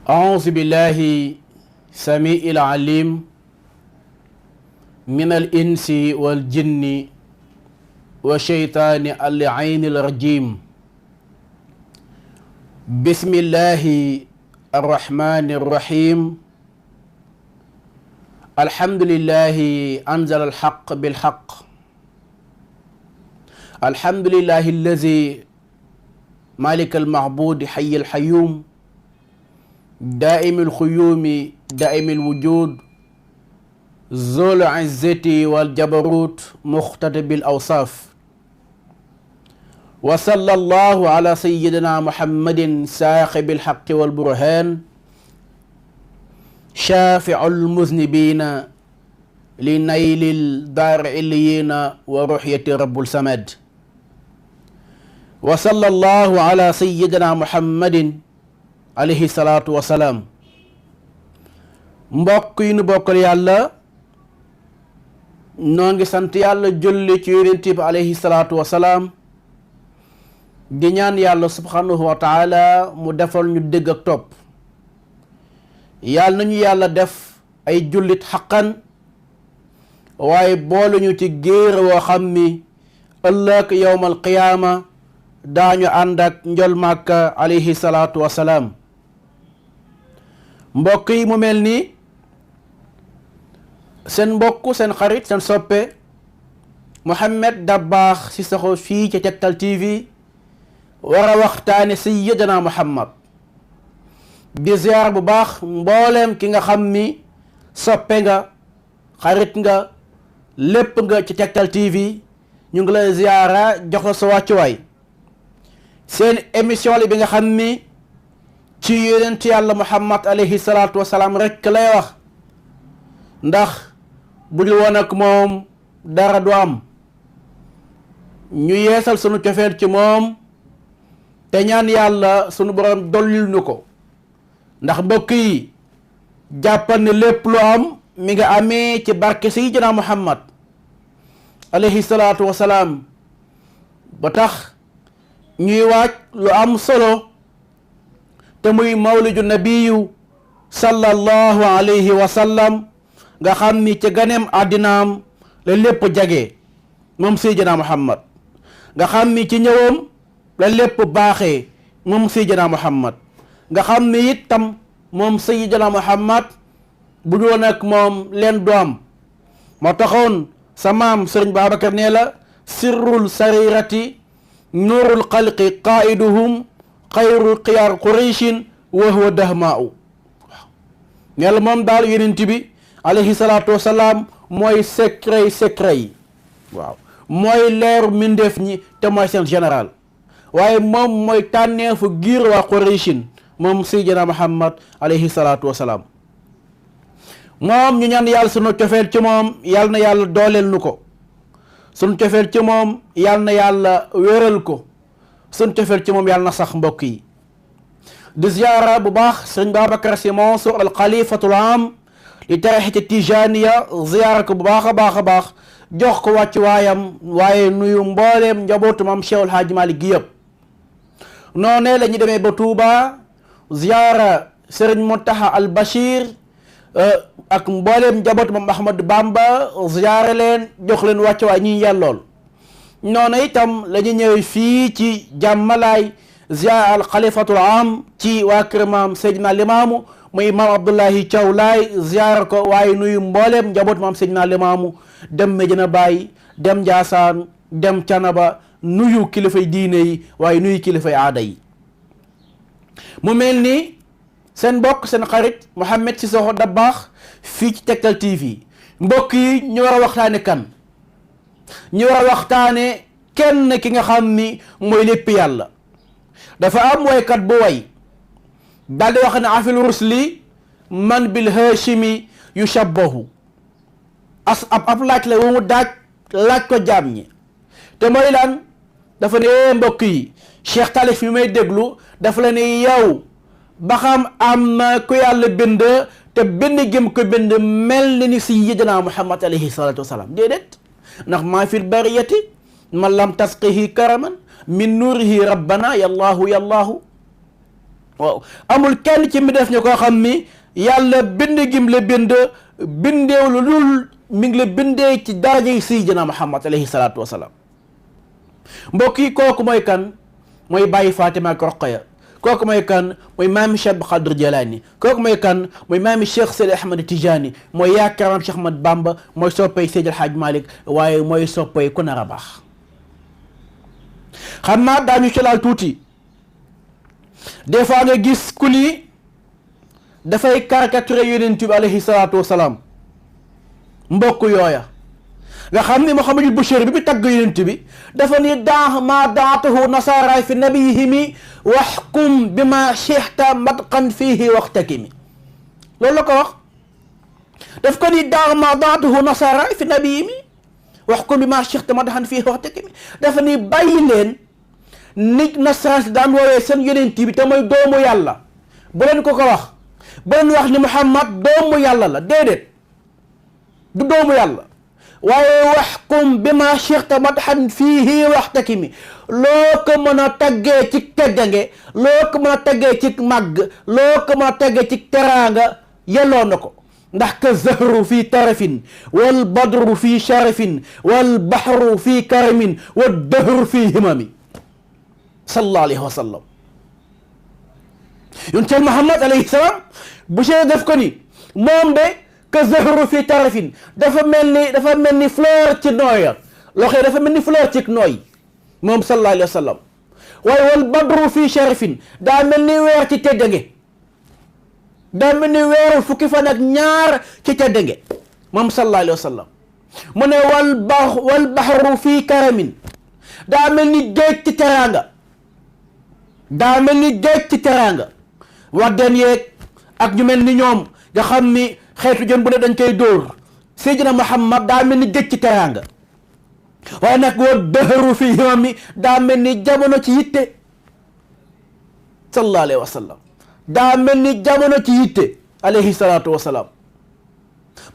أعوذ بالله سميع العليم من الإنس والجن والشيطان اللعين الرجيم بسم الله الرحمن الرحيم الحمد لله أنزل الحق بالحق الحمد لله الذي مالك المعبود حي الحيوم دائم الخيوم دائم الوجود ذو العزة والجبروت مختتب الأوصاف وصلى الله على سيدنا محمد صاحب الحق والبرهان شافع المذنبين لنيل الدار عليين ورحية رب السماد وصلى الله على سيدنا محمد alayhi salaatu wa salaam. mbokk yi nu bokkal yàlla noo ngi sant yàlla julli ci yonent bi alayhi salaatu wa salaam di ñaan yàlla subhanahu wa taala mu defal ñu dégg ak topp yàlla nañu yàlla def ay jullit xaqan waaye boole ñu ci géer woo xam ni ëllëg yowmal qiyaama daañu ànd ak njol màkka alayhi salaatu wa salaam. mbokk yi mu mel ni seen mbokk seen xarit seen soppe Mouhamed Dabakh Cissokho fii ci Tektal TV war a waxtaane sayyidina Muhammad di ziar bu baax mbooleem ki nga xam ni soppe nga xarit nga lépp nga ci Tektal TV ñu ngi lay ziara jox la sa wàccuwaay seen émission li bi nga xam ni ci yonent yàlla Muhammad alayhi salaatu wa salaam rekk lay wax ndax bu dul woon ak moom dara du am ñu yeesal sunu cofeel ci moom te ñaan yàlla sunu borom dollil nu ko ndax mbokk yi jàppal ne lépp lu am mi nga amee ci barke sayyidina Muhammad alayhi salaatu wa salaam ba tax ñuy waaj lu am solo te muy mawlidu nabiyu sallallahu alayhi wa sallam nga xam ni ci ganeem àddinaam la lépp jage moom sayyidina Muhammad nga xam ni ci ñëwam la lépp baaxee moom sayyidina Muhammad nga xam ni itam moom sayyidina Muhammad bu doon ak moom leen doom moo taxoon sa maam Sëriñ Babacar nee la sirrul sarirati nuurul xalqi qaiduhum xayru xiyaar qurayshin wa huwa dahmaau waaw neel moom daal yonent bi alayhi salaatu wasalaam mooy secret yi waaw mooy leeru mbindeef ñi te mooy seen général waaye moom mooy tànneefu giir waa qurayshin moom sayyidina Muhammad alayhi salaatu wasalaam moom ñu ñaan yàlla sunu cofeel ci moom yàlla na yàlla dooleel nu ko sunu cofeel ci moom yàlla na yàlla wéral ko sunu cofeel ci moom yàlla na sax mbokk yi di ziyaara bu baax sëriñ Babacar Sy Mansour al xalifatul am li tarixati tijaniya ziyaara ko bu baax a baax a baax jox ko wàcc waayam waaye nuyu mbooleem njabootu maam Cheikh El Hadji Malick gi yëpp noonee la ñu demee ba Touba ziyaara sëriñ Mountakha al Bachir ak mbooleem njabootu maam Ahmadou Bamba ziyaare leen jox leen wàcc waay ñi yellool noonu itam la ñu ñëwee fii ci jàmmalaay ziyaar al xalifatul am ci waa kër maam Seydina Limaamu muy maam Abdullahi Thiaw Laay ziyaar ko waaye nuyu mbooleem njaboot maam Seydina Limaamu dem Medina Baye dem Njaasaan dem Canaba nuyu kilifay diine yi waaye nuyu kilifay aada yi mu mel ni seen mbokk seen xarit Mouhamed Cissokho Dabakh fii ci Tektal TV mbokk yi ñu war a waxtaane kan ñu war a waxtaane kenn ki nga xam ni mooy lépp yàlla dafa am waykat bu way daal di wax ne afil rusli man bil hashimi yushabbahu ab laaj la wu mu laaj ko jaam ñi te mooy lan dafa ne mbokk yi Cheikh Talif mi may déglu dafa la ne yow ba xam am na ku yàlla bind te bind gëm ko bind mel ni ni sayyidina Muhammad alayhi salatu wasalaam déedéet ndax maa fil bariyati man lam tasqihi karaman min nuurihi rabbana yallaahu waaw amul kenn ci mi def ñu koo xam ni yàlla bind gim la bind bindeew lu dul mi ngi la bindee ci daraja yi sayyidina Muhammad alayhi salaatu wasalaam. mbokk yi kooku mooy kan? mooy bàyyi Fatima ak Roqaya. kooku mooy kan? mooy maami Cheikh Abdul Qadir Jilani. kooku mooy kan? mooy maami Cheikh Seydi Ahmad Tijani. mooy yaakaaram Cheikh Ahmad Bamba. mooy soppay Seydi El Hadj Malick waaye mooy soppay ku nar a baax. xam naa daañu ci laal tuuti des fois nga gis ku ni dafay caricaturer yonent bi alayhi salaatu wasalaam. mbokk yooya nga xam ni Muhammadul Bashir bi tagg yonent bi dafa ni daa ma daatahu nasara fi nabiyihimi waxkum bi ma chixta matqan fiihi waxtakimi. loolu la ko wax. daf ko ni daa ma daatahu nasara fi nabiyihimi waxkum bi ma chixta matqan fiihi waxtakimi. dafa ni bàyyi leen nit nasaraan si daan woowee seen yonent bi te mooy doomu yàlla bu leen ko wax bu leen wax ni Muhammad doomu yàlla la déedéet du doomu yàlla waaye waxkum bi ma chixta madhan fiihi waxtakimi. loo ko mën a taggee ci teggange loo ko mën a taggee ci màgg loo ko mën a taggee ci teraanga yelloo na ko ndax ka zahru fi tarafin wal badru fi sharafin wal bahru fi karamin wa dahru fi himami sallallahu alayhi wa sallam. yonent Muhammad alayhi salaam bu see def ko ni moom de ka zahru fi tarafin dafa mel ni fleur ci nooya loxo dafa mel ni fleur ci nooy moom sallallahu alayhi wa sallam. waaye wal badru fi sharafin daa mel ni weer ci teddange daa mel ni weeru fukki fan ak ñaar ci teddange moom sallallahu alayhi wa sallam. mu ne wal bahru fi karamin daa mel ni géej ci teraanga daa mel ni géej ci teraanga. waddeen yeeg ak ñu mel ni ñoom nga xam ni xeetu jën bu ne dañ koy dóor Seydina Muhammad daa mel ni géej ci teraanga. waaye nag wa dahru fi himami daa mel ni jamono ci yitte sallallahu alayhi wa sallam. daa mel ni jamono ci yitte alayhi salaatu wa salaam.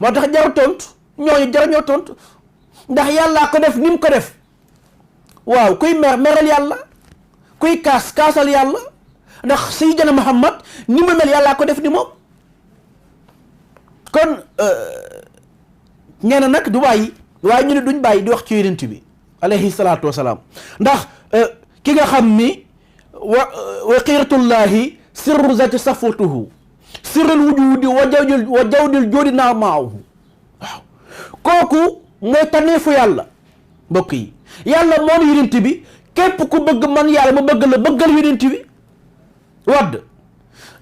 moo tax jar tontu ñooñu jar ñoo tontu ndax yàllaa ko def ni mu ko def. waaw kuy meral yàlla kuy kaasal yàlla ndax Seydina Muhammad ni mu mel yàllaa ko def ni moom. kon ñeneen nag du bàyyi waaye ñu ne duñ bàyyi di wax ci yonent bi alayhi salaatu wasalaam ndax ki nga xam ni wa qiiratullahi sirru zati safwatuhu sirrul wujudi wa jawdil joodi naa maahu. waaw kooku mooy tànneefu yàlla. mbokk yi yàlla moom yonent bi képp ku bëgg man yàlla ma bëgg la bëggal yonent bi. wadd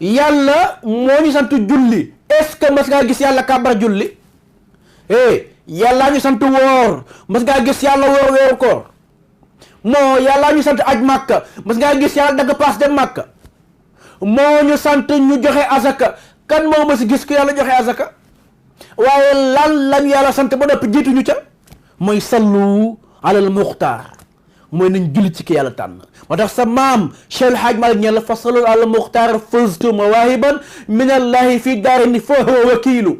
yàlla moo ñu sant julli est-ce que mas ngaa gis yàlla kàbbar julli? yàllaa ñu sant woor mas ngaa gis yàlla woor weeru koor? moo yàllaa ñu sant aj màkka mas ngaa gis yàlla dagg paas dem màkka? moo ñu sant ñu joxe azaka kan moo mas gis ko yàlla joxe azaka? waaye lan lañu yàlla sant ba noppi jiituñu ca mooy sallu alal muxtaar mooy nañ julli ci ki yàlla tànn. moo tax sa maam Cheikh El Hadj Malick ñeen la fa sallu alal muxtaar fuztu mawaahiban min allahi fi daarini fa huwa wakiilu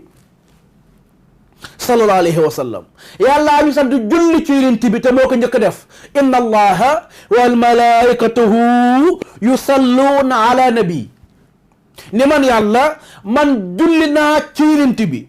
sallallahu alayhi wa sallam. yàllaa ñu sant julli ci yonent bi te moo ko njëkk def inna allaha wal malaikatahu yusalluuna ala nabi. ni man yàlla man julli naa ci yonent bi.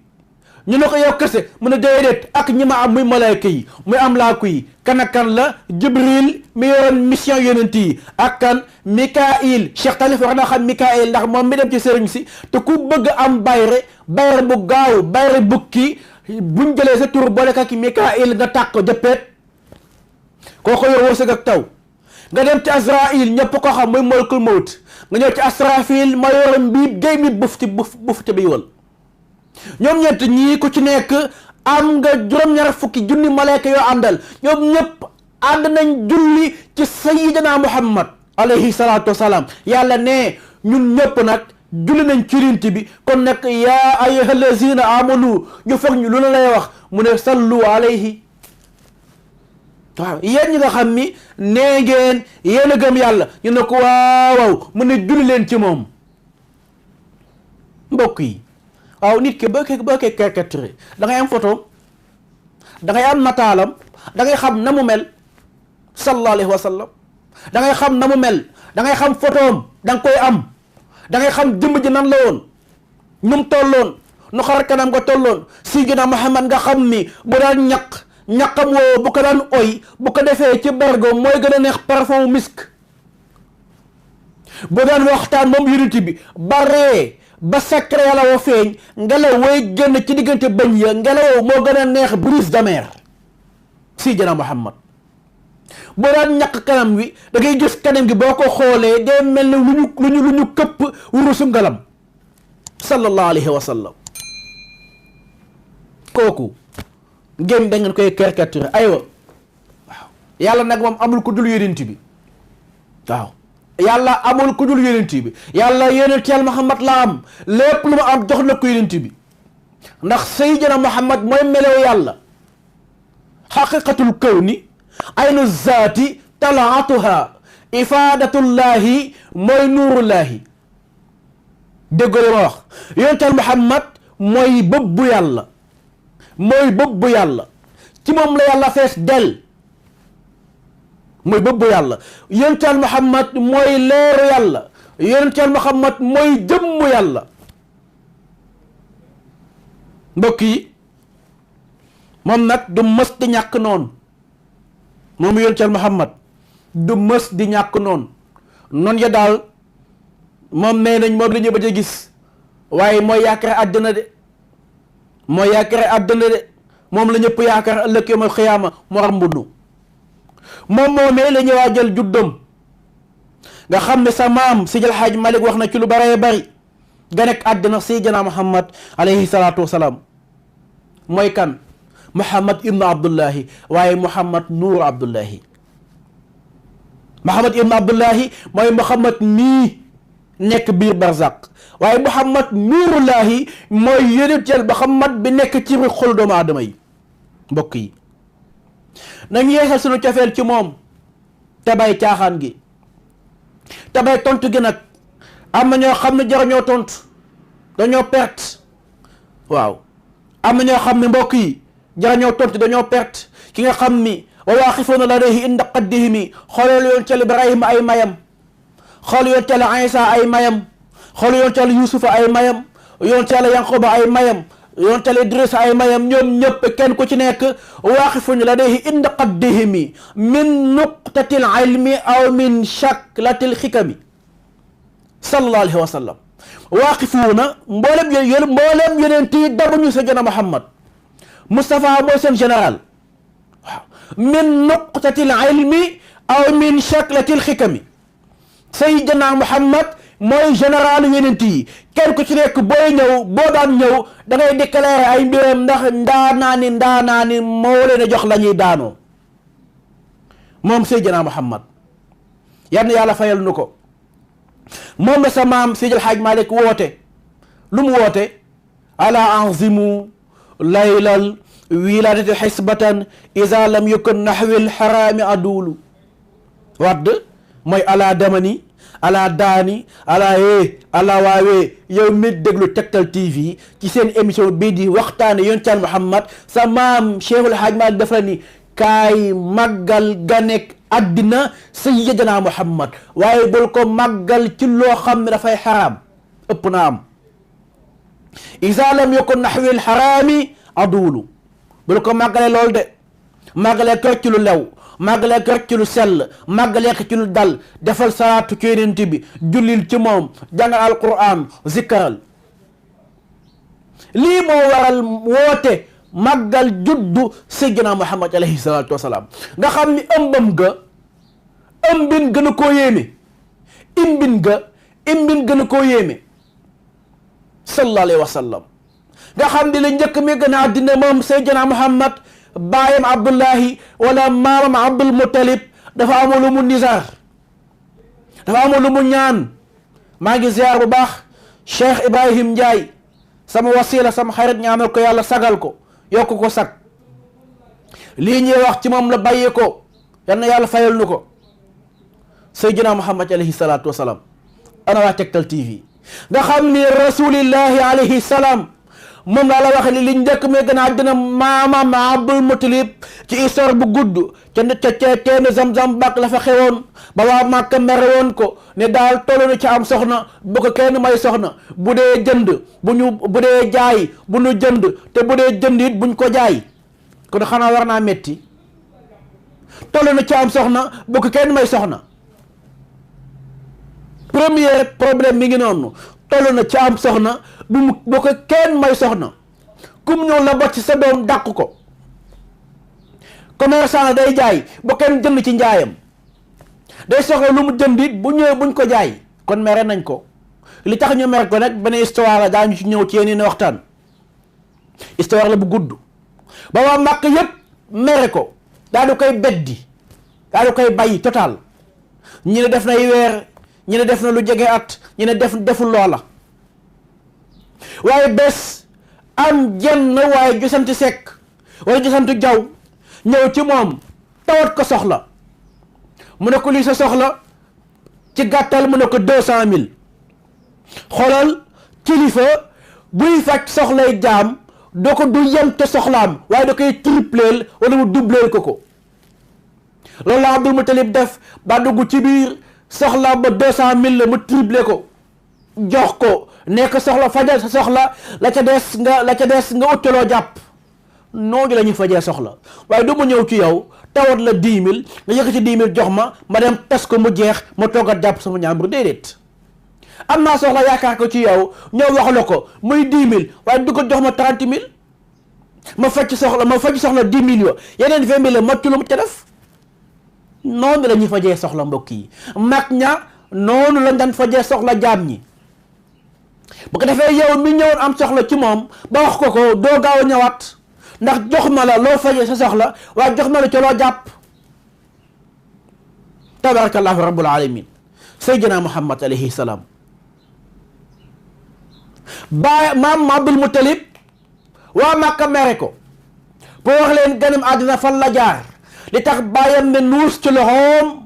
ñu ne ko yow kese mu ne déedéet ak ñi ma am muy malaayka yi muy am laaku yi kan ak kan la Jibril mi yoroon mission yonent yi ak kan Mikail Cheikh Talif wax na xam Mikail ndax moom mi dem ci sëriñ si te ku bëgg am bayre bu gaaw bayre bukki buñ jëlee sa tur boole ka ki Mikail nga tàq jëppeet kooko yor wërsëg ak taw. nga dem ci Azrail ñëpp ko xam muy malakul mawt nga ñëw ci Asrafil ma yoroon mbiib géy mi bufti bi wal ñoom ñett ñii ku ci nekk am nga juróom-ñaar fukki junni malaaka yoo àndal ñoom ñëpp ànd nañ julli ci sayyidina Muhammad alayhi salaatu wasalaam. yàlla ne ñun ñëpp nag julli nañ ci yonent bi kon nag yaa ayyuhal lazina amanu ñu foog ñu lu la lay wax mu ne sallu alayhi. waaw yéen ñi nga xam ni nee ngeen yéen a gëm yàlla ñu ne ko waaw mu ne julli leen ci moom. mbokk yi waaw nit ki boo koy caricaturé da ngay am photo da ngay am nataalam da ngay xam na mu mel sallallahu alayhi wa sallam da ngay xam na mu mel da ngay xam photoom da nga koy am da ngay xam jëmm ji nan la woon ñum tolloon nu xar kanam nga tolloon. Sayyidina Muhammad nga xam ni bu daan ñaqam woo bu ko daan oy bu ko defee ci bargo mooy gën a neex parfum misk. bu daan waxtaan moom yonent bi baree ba sakre yàlla woo feeñ ngelaw way génn ci diggante bañ ya ngelaw moo gën a neex brise de mer. Sayyidina Muhammad boo daan ñaq kanam wi da ngay gis kanam gi boo ko xoolee day mel ni lu ñu këpp wurusu ngalam sallallahu alayhi wa sallam. kooku ngeen da ngeen koy caricature aywa waaw yàlla nag moom amul ku dul yonent bi waaw yàlla amul ku dul yonent bi yàlla yonent yàlla Muhammad la am lépp lu mu am jox na ko yonent bi ndax Sayyidina Muhammad mooy melew yàlla xaqiqatul kawni aynu zaati talaatuha ifaadatullahi mooy nuurullahi dégg nga ma wax yonent yàlla Muhammad mooy bëbbu yàlla mooy bëbbu yàlla ci moom la yàlla fees del mooy bëbbu yàlla yonent yàlla Muhammad mooy leeru yàlla yonent yàlla Muhammad mooy jëmmu yàlla. mbokk yi moom nag du mës di ñàkk noonu moom yonent yàlla Muhammad du mës di ñàkk noonu noonu ya daal moom nee nañ moom la ñu bëgg a gis waaye mooy yaakaar àddina de mooy yaakaar àddina de moom la ñëpp yaakaar ëllëg yawmal xiyaama mu war mbundu moom moomee la ñu waajal juddam nga xam ne sa maam Seydi El Hadji Malick wax na ci lu bëree bëri ga nekk àddina Seydina Muhammad alayhi salaatu wasalaam mooy kan Muhammad ibnu Abdullahi waaye Muhammad nuuru Abdullahi Muhammad ibnu Abdullahi mooy Muhammad mii nekk biir barzaq waaye Muhammad nuurullahi mooy yonent Yàlla Muhammad bi nekk ci biir xol doomu aadama yi. mbokk yi nañ yeesal sunu cofeel ci moom te bay caaxaan gi te bay tontu gi nag am na ñoo xam ne jarañoo tontu dañoo perte waaw am na ñoo xam ne mbokk yi jarañoo tontu dañoo perte ki nga xam ni wa waaqifuuna ladayhi inda qaddihimi xoolal yonent Yàlla Ibrahima ay mayam xool yonent Yàlla Iisa ay mayam xool yonent Yàlla Yuusufa ay mayam yonent Yàlla Yanquba ay mayam yonent Yàlla Idrisa ay mayam ñoom ñëpp kenn ku ci nekk waaqifun ladayhi inda qaddihimi min nuqtatil ilmi aw min shaklatil xikami sallallahu alayhi wa sallam waaqifuuna mboolem yonent yi daruñu Sayyidina Muhammad Moustapha mooy seen général waaw min nuqtatil ilmi aw min shaklatil xikami Sayyidina Muhammad mooy général yonent yi kenn ku ci nekk booy ñëw boo daan ñëw da ngay déclarer ay mbiram ndax ndaanaani moo leen a jox la ñuy daanoo moom Sayyidina Muhammad yal na yàlla fayal nu ko moom la sa maam Seydi El Hadji Malick woote lu mu woote ala anzimu laylal wiladati xisbatan isa lam yakun naxwil xaraami adulu wadd mooy ala damani ala daani ala waawee yow mi déglu Tektal TV ci seen émission bii di waxtaane yonent Yàlla Muhammad sa maam Cheikhul Hadj Malick dafa ni kaay màggal ganek àddina Sayyidina Muhammad waaye bul ko màggal ci loo xam ne dafay xaraam ëpp na am isa lam yakun naxwil xaraami adulu bul ko màggale lool de màggale ko ci lu lew màggale ko ci lu sell màggale ko ci lu dal defal salaatu ci yonent bi jullil ci moom jàngal alquran zikkaral lii moo waral woote màggal juddu Sayyidina Muhammad alayhi salaatu wasalaam nga xam ni ëmbin gën a koo yéeme imbin gën a koo yéeme sallallahu alayhi wa sallam nga xam ni la njëkk mi gën a àddina moom Sayyidina Muhammad baayam Abdullahi wala maamam Abdul Muttalib dafa amoon lu mu nisaar dafa amoon lu mu ñaan maa ngi ziar bu baax Cheikh Ibrahim Ndiaye sama wasila sama xarit ñaanal ko yàlla sagal ko yokk ko sag lii ñuy wax ci moom la bàyyee ko yal na yàlla fayal nu ko Sayyidina Muhammad alayhi salaatu wasalaam ana waa Tektal TV nga xam ni rasulillahi alayhi salaam moom laa la waxe li liñ njëkk muy gën a àddina maamam Abdul Muttalib ci histoire bu gudd ca teenu Zamzam bak la fa xewoon ba waa Màkka mere woon ko ne daal tollu na ci am soxna bu ko kenn may soxna bu dee jënd bu dee jaay bu ñu jënd te bu dee jënd it buñ ko jaay kon xanaa war naa metti tollu na ci am soxna bu ko kenn may soxna premier problème mi ngi noonu tollu na ci am soxna bu ko kenn may soxna kum ñëw la bot ci sa doom dàq ko commerçant day jaay bu kenn jënd ci njaayam day soxla lu mu jënd it bu ñëwee buñ ko jaay kon mere nañ ko li tax ñu mere ko nag benn histoire la daañu ci ñëw ci yeneen waxtaan histoire la bu gudd ba waa Màkk yépp mere ko daa du koy beddi daa du koy bàyyi total ñi ne def nay weer ñi ne def na lu jege at ñi ne deful loola waaye bés am jenn waaye ju sant Sekk wala ju sant Jaw ñëw ci moom tawat ko soxla mu ne ko lii sa soxla ci gàttal mu ne ko 200 000 xoolal kilifa buy faj soxlay jaam doo ko du yem te soxlaam waaye da koy tripleel wala mu doubleel ko loolu la Abdul Muttalib def ba dugg ci biir soxla ba 200 000 la mu triplé ko jox ko nekk soxla fajal sa soxla la ca des nga uttaloo jàpp noonu la ñuy fajee soxla waaye du ma ñëw ci yow tawat la 10 000 nga yëkkati 10 000 jox ma dem tas ko mu jeex ma toogat jàpp sama ñaambur déedéet am naa soxla yaakaar ko ci yow ñëw wax la ko muy 10 000 waaye du ko jox ma 30 000 ma faj soxla 10 millions yeneen 20 000 la mattu lu mu ca def noonu la ñuy fajee soxla mbokk yi mag ña noonu lañ daan fajee soxla jaam ñi bu ko defee yow mi ñëwoon am soxla ci moom ba wax ko doo gaaw a ñëwaat ndax jox ma la loo fajee sa soxla waaye jox ma la ca loo jàpp tabarakallahu rabbul alamin sayyidina Muhammad alayhi salaam maam Abdul Muttalib waa Màkka mere ko pour wax leen ganam àddina fan la jaar li tax bàyyam ne nuus ci loxoom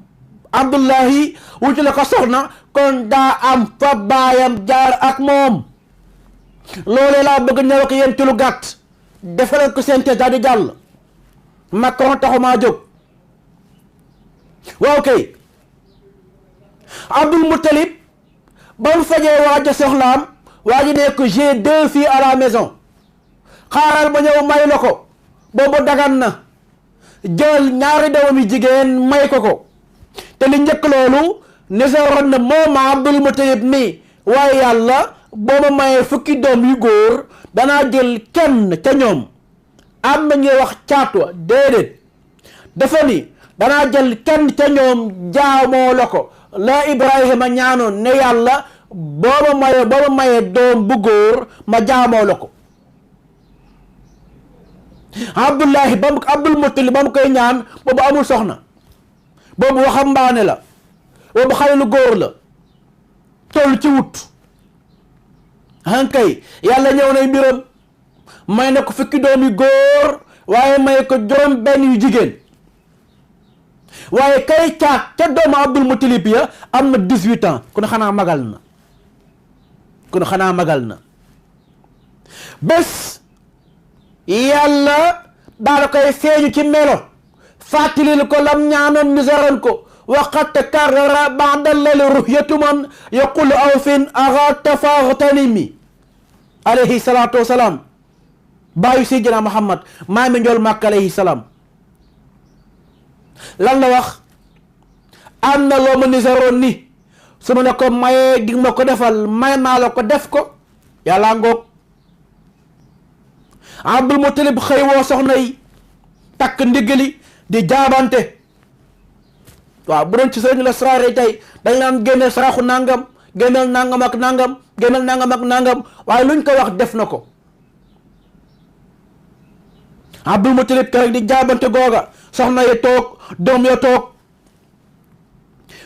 Abdullahi wuti la ko soxna kon daa am fa baayam jaar ak moom loolee laa bëgg ñëw ak yéen ci lu gàtt defaral ko seen daal di jàll Macron taxumaa jóg waaw kay Abdul Muttalib ba mu fajee waaja soxlaam waa ji ne ko j'ai 2 filles à la maison xaaral ba ñëw may la ko boobu dagan na jël ñaari doomam jigéen may ko te li njëkk loolu nesaroon na moom Abdul Muttalib mi waaye yàlla boo ma mayee fukki doom yu góor danaa jël kenn ca ñoom am na ñuy wax caatwa déedéet dafa ni danaa jël kenn ca ñoom jaamoo la ko la Ibrahima ñaanoon ne yàlla boo ma mayee doom bu góor ma jaamoo la ko Abdul Muttalib ba mu koy ñaan boobu amul soxna boobu waxambaane la boobu xale lu góor la toll ci wut hankay yàlla ñëw nay mbiram may na ko fukki doomi góor waaye may ko juróom benn yu jigéen waaye kay caat ca doomu Abdul Muttalib ya am na 18 ans kon xanaa magal na bés yàlla daal koy feeñu ci melo fàttalil ko lam ñaanoon nisaran ko waqad takarrara ba'da lali ruhyatu man yaqulu awfin aga tafaghtanimi alayhi salatu wasalaam baayu sayyidina Muhammad maa mi njool Makka alayhi salaam lan la wax am na loo ma nisaroon ni su ma ne ko mayee dig ma ko defal may naa la ko def ko yàlla ngoog Abdul Muttalib xëy woo soxna yi takk ndiggali di jaabante waaw bu doon ci sëriñ la saraare tey dañ naan génneel saraxu nangam génneel nangam ak nangam génneel nangam ak nangam waaye luñ ko wax def na ko Abdul Muttalib keroog di jaabante googa soxna yi toog doom ya toog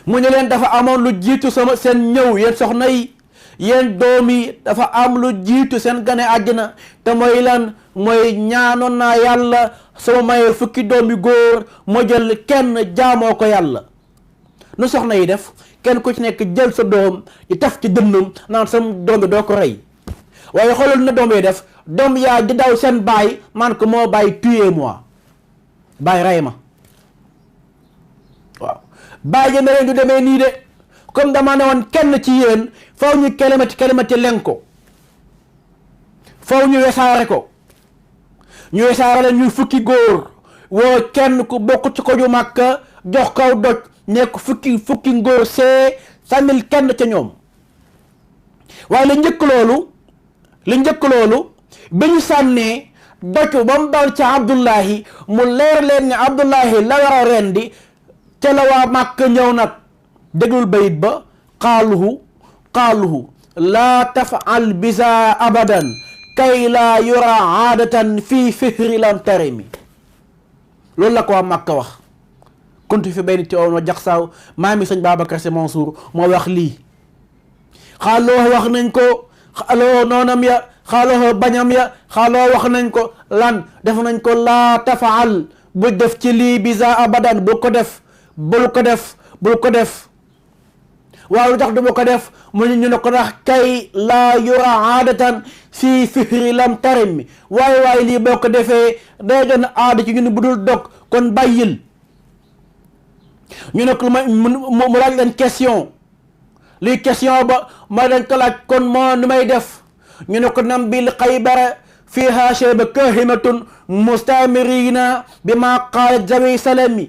mu ne leen dafa amoon lu jiitu seen ñëw yéen soxna yi yéen doom yi dafa am lu jiitu seen gane àddina te mooy lan mooy ñaanoon naa yàlla sama mayee fukki doom yu góor moo jël kenn jaamoo ko yàlla nu soxna yi def kenn ku ci nekk jël sa doom di taf ci dënnam naan sama doom bi doo ko rey waaye xoolal na doom yi def doom yaa di daw seen baay man ko moo baay tuez-moi baay rey ma waaw baay ja ne leen du demee nii de comme dama ne woon kenn ci yéen faw ñu kelimati len ko faw ñu wesaare ko ñu wesaare la ñuy fukki góor woo kenn ku bokk ci ko ju Makka jox kaw doj nekk fukki ngóor see sànnil kenn ca ñoom waaye li njëkk loolu bi ñu sànnee doj ba mu dal ca Abdullahi mu leer leen ne Abdullahi la war a rendi ca la waa Makka ñëw nag déglul bayit ba qaaluhu laa tafal bisa abadan kay laa yura aadatan fii fihri lam tarimi loolu la ko waa Makka wax kuntu fi benn ci oon wa jaxsaaw maami sëñ Babacar Sy Mansour moo wax lii xaaloo wax nañ ko xaaloo noonam ya xaaloo bañam ya xaaloo wax nañ ko lan def nañ ko laa tafaal bu def ci lii bisa abadan bul ko def waaw lu tax du ma ko def mu ñu ne ko ndax kay laa yura aadatan fii fihri lam tarim mi waaye lii boo ko defee day doon aada ci ñu ne bu dul dog kon bàyyil ñu ne ko mu laaj leen question lii question ba ma dañ ko laaj kon moo nu may def ñu ne ko nam bil Xaybara fiiha shayba kahimatun mustamirina bi ma qaalat zawi salami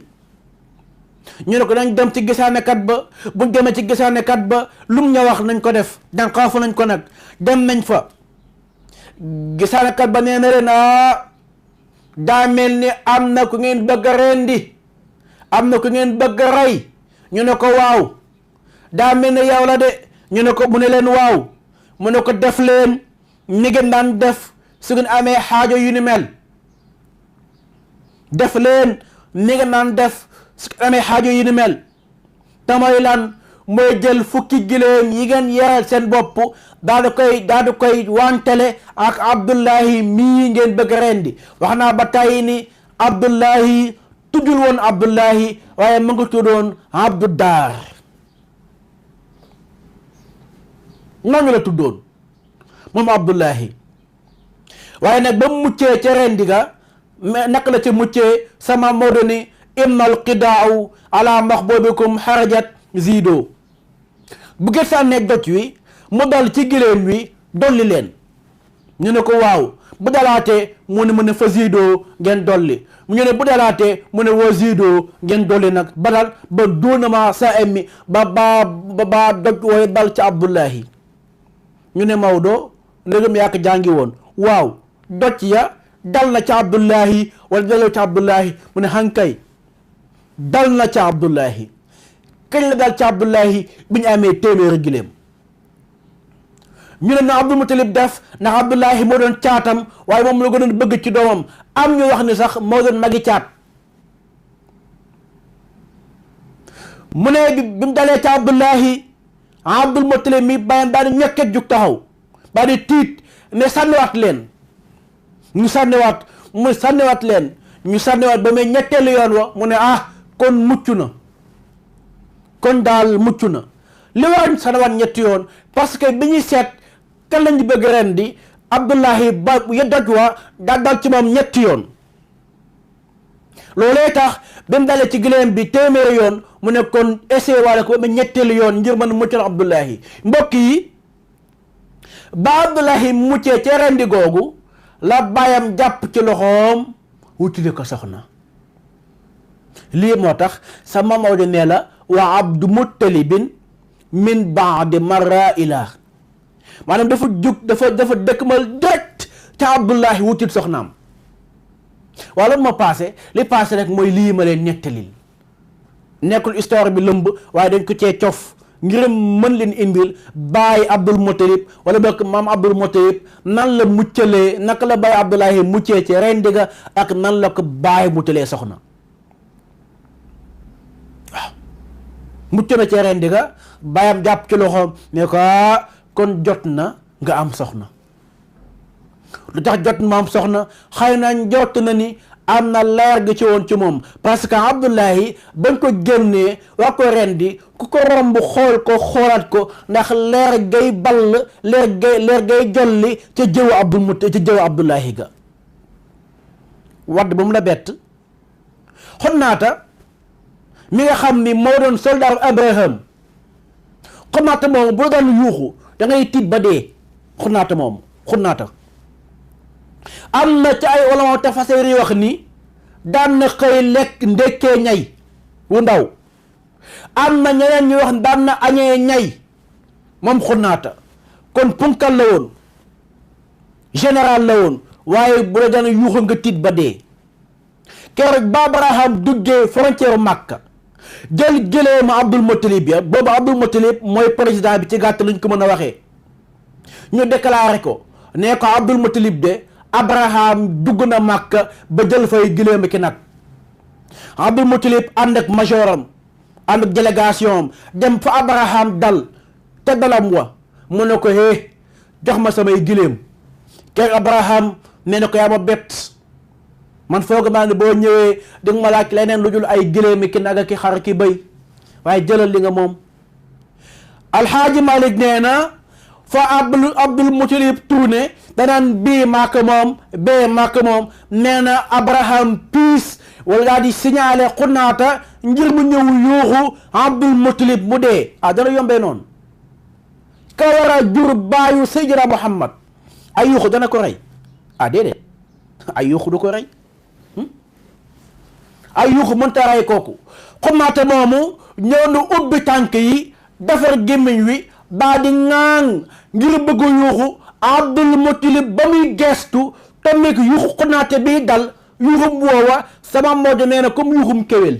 ñu ne ko nañ dem ci gisaanekat ba buñ demee ci gisaanekat ba lum ña wax nañ ko def dànqaafu nañ ko nag dem nañ fa gisaanekat ba nee na leen daa mel ni am na ku ngeen bëgg a rendi am na ku ngeen bëgg a rey ñu ne ko waaw daa mel ni yow la de ñu ne ko mu ne leen waaw mu ne ko def leen ni ngeen daan def su ngeen amee xaajo yu ni mel def leen ni ngeen daan def su amee xaajo yi ni mel tamay lan mooy jël fukki giléem yi ngeen yeral seen bopp daal di koy wantele ak Abdullahi mii ngeen bëgg rendi wax naa ba tàyyi ni Abdullahi tuddul woon Abdullahi waaye mu ngi tuddoon Abdu Daar noonu la tuddoon moom Abdullahi waaye nag ba mu muccee ca rendi ga mais naka la ca muccee sama Maodo ni immal qidaau ala maxbubikum xarajat zido bu ngeen sànnee doj wi mu dal ci giléem wi dolli leen ñu ne ko waaw bu dalaatee mu ne fa zido ngeen dolli ñu ne bu dalaatee mu ne woo zido ngeen dolli nag badal ba doonama sa emmi ba doj wooy dal ci Abdullahi ñu ne Maodo ndegam yaa ko jàngi woon waaw doj ya dal na ci Abdullahi wala daloo ci Abdullahi mu ne hankay dal na ca Abdullahi kañ la dal ca Abdullahi bi ñu amee téeméeri giléem ñu ne na Abdul Mutalib def ndax Abdullahi moo doon caatam waaye moom la gënoon bëgg ci doomam am ñu wax ni sax moo doon magi caat mu ne bi mu dalee ca Abdullahi Abdul Mutalib mi bàyyam daal di ñekket jug taxaw daal di tiit ne sànniwaat leen ñu sànniwaat leen ba muy ñetteelu yoon wa mu ne kon mucc na kon daal mucc na li war sànniwaat ñetti yoon parce que bi ñuy seet kan lañu bëgg ren di Abdullahi ba doj wa daal dal ci moom ñetti yoon loolee tax bi mu dalee ci giléem bi téeméeri yoon mu ne kon essayé waale ko ba mu ñetteelu yoon ngir mën a muccal Abdullahi mbokk yi ba Abdullahi muccee ca rendi googu la bàyyam jàpp ci loxoom wutile ko soxna lii moo tax sama Maodo nee la wa Abdu Muttalibin min baadi marra ila maanaam dafa dëkk mal direct ca Abdullahi wutil soxnaam waaw lan moo passé li passé rek mooy lii ma leen nettalil nekkul histoire bi lëmb waaye dañ ko cee cof ngir mën leen indil bàyyi Abdul Muttalib wala boog maam Abdul Muttalib nan la muccalee naka la bàyyi Abdullahi muccee ci rendi ga ak nan la ko bàyyi muccalee soxna waaw mucc na ci rendi ga bàyyam jàpp ci loxoom ne ko kon jot na nga am soxna lu tax jot ma am soxna xëy na jot na ni am na leer gi ci woon ci moom parce que Abdullahi bañ ko génnee wax ko rendi ku ko romb xool ko xoolaat ko ndax leer gay ball leer gay jolli ca jëwu Abdullahi ga wadd ba mu la bett. Xunnaata mi nga xam ni moo doon soldat Abraham Xunnaata moomu bu doon yuuxu da ngay tiit ba dee. Xunnaata am na ci ay ulama tafasir yi wax ni daan na xëy lekk ndekkee ñay wu ndaw, am na ñeneen ñu wax daan na añee ñay moom Xunnaata. kon punkal la woon, général la woon, waaye bu la daan yuuxu nga tiit ba dee. keroog ba Abraham duggee frontière Makka jël gëléemu Abdul Muttalib ya, boobu Abdul Muttalib mooy président bi ci gàtt luñ ko mën a waxee, ñu déclaré ko ne ko Abdul Muttalib de Abraham dugg na Makka ba jël fay gëléem ki nag. Abdul Muttalib ànd ak majoram ànd ak délégation am dem fa Abraham dal te dalam wa mu ne ko jox ma samay gëléem. keroog Abraham nee na ko yaa ma bett, man foog maa ne boo ñëwee di nga ma laaj leneen lu dul ay gëléem ki nag ki xar ki bëy, waaye jëlal li nga moom. Alxaaji Malik nee na fa Abdul Muttalib tuune danaan bii maa ko moom bee maa ko moom. nee na Abraham piis wala daal di signalé Xunnaata ngir mu ñëw yuuxu Abdul Muttalib mu dee. dana yombee noonu. ka war a jur baayu Seydina Muhammad ay yuuxu dana ko rey? déedéet, ay yuuxu du ko rey. ay yuuxu mënta rey kooku. Xunnaata moomu ñëw na ubbi tànk yi defar gémmiñ wi baa di ŋaaŋ ngir bëgg yuuxu Abdul Muttalib ba muy gestu tamit yuuxu Xunnaata bii dal yuuxum woowa sama Maodo nee na comme yuuxum kéwél,